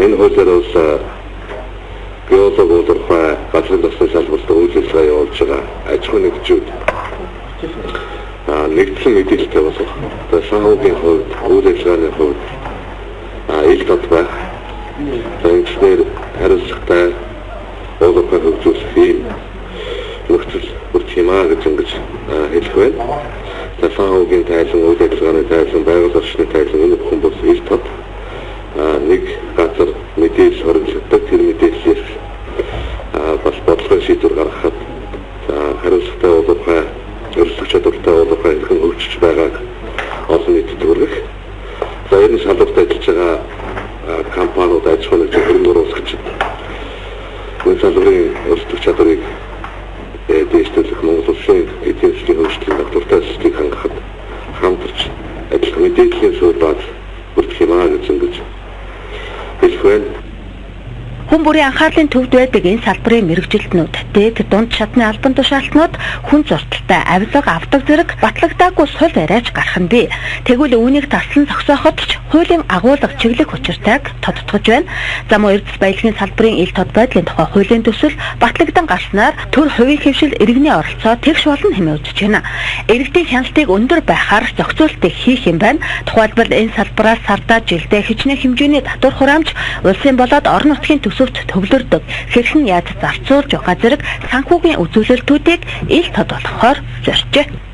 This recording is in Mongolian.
Энэ хуулиар бол геолог уулуурхай газрын тосны салбарт үйл ажиллагаа явуулж байгаа аж ахуйн нэгжүүд нэгдсэн мэдээлэлтэй болох. За санхүүгийн хувьд, үйл ажиллагааны хувьд ил тод байх. За ингэснээр хариуцлагатай уулуурхай хөгжүүлэх ийм нөхцөл бүрдэх юм аа гэж ингэж хэлэх байна. За санхүүгийн тайлан, үйл ажиллагааны тайлан, байгаль орчны тайлан энэ бүхэн бол ил тод нэг газар мэдээлэл хоригддаг. Тэр мэдээллээс бас бодлогын шийдвэр гаргахад за хариуцлагатай уулуурхай, өрсөлдөх чадвартай уулуурхай хэрхэн хөгжиж байгааг олон нийтэд хүргэх. За ер нь салбарт ажиллаж байгаа компаниуд, аж ахуйн нэгжид, хөрөнгө оруулагчид энэ салбарын өрсөлдөх чадварыг дээшлүүлэх, Монгол улсын эдийн засгийн хөгжлийн доктортой төслийг хангахад хамтарч ажиллах мэдээллийн суурь бааз бүрдэх юм аа гэж ингэж хэлэх байна. Хүн бүрийн анхаарлын төвд байдаг энэ салбарын мэргэжилтнүүд, дээд дунд шатны албан тушаалтнууд хүн зурталтай авилга авдаг зэрэг батлагдаагүй сул яриач гарах нь бий. Тэгвэл үүнийг таслан зогсооход ч хуулийн агуулга чиглэх учиртайг тодтогч байна. Зам эрдэс баялагын салбарын ил тод байдлын тухай хуулийн төсөл батлагдан гарснаар төр хувийн хэвшил иргэний оролцоо тэгш болно хэмээн үзэж байна. Иргэдийн хяналтыг өндөр байхаар зохицуултыг хийх юм байна. Тухайлбал энэ салбараас сардаа жилдээ хичнээн хэмжээний татвар хураамж улсын болоод орон нутгийн төсөвт төвлөрдөг, хэрхэн яаж зарцуулж байгаа зэрэг санхүүгийн үзүүлэлтүүдийг ил тод болгохоор зорьжээ.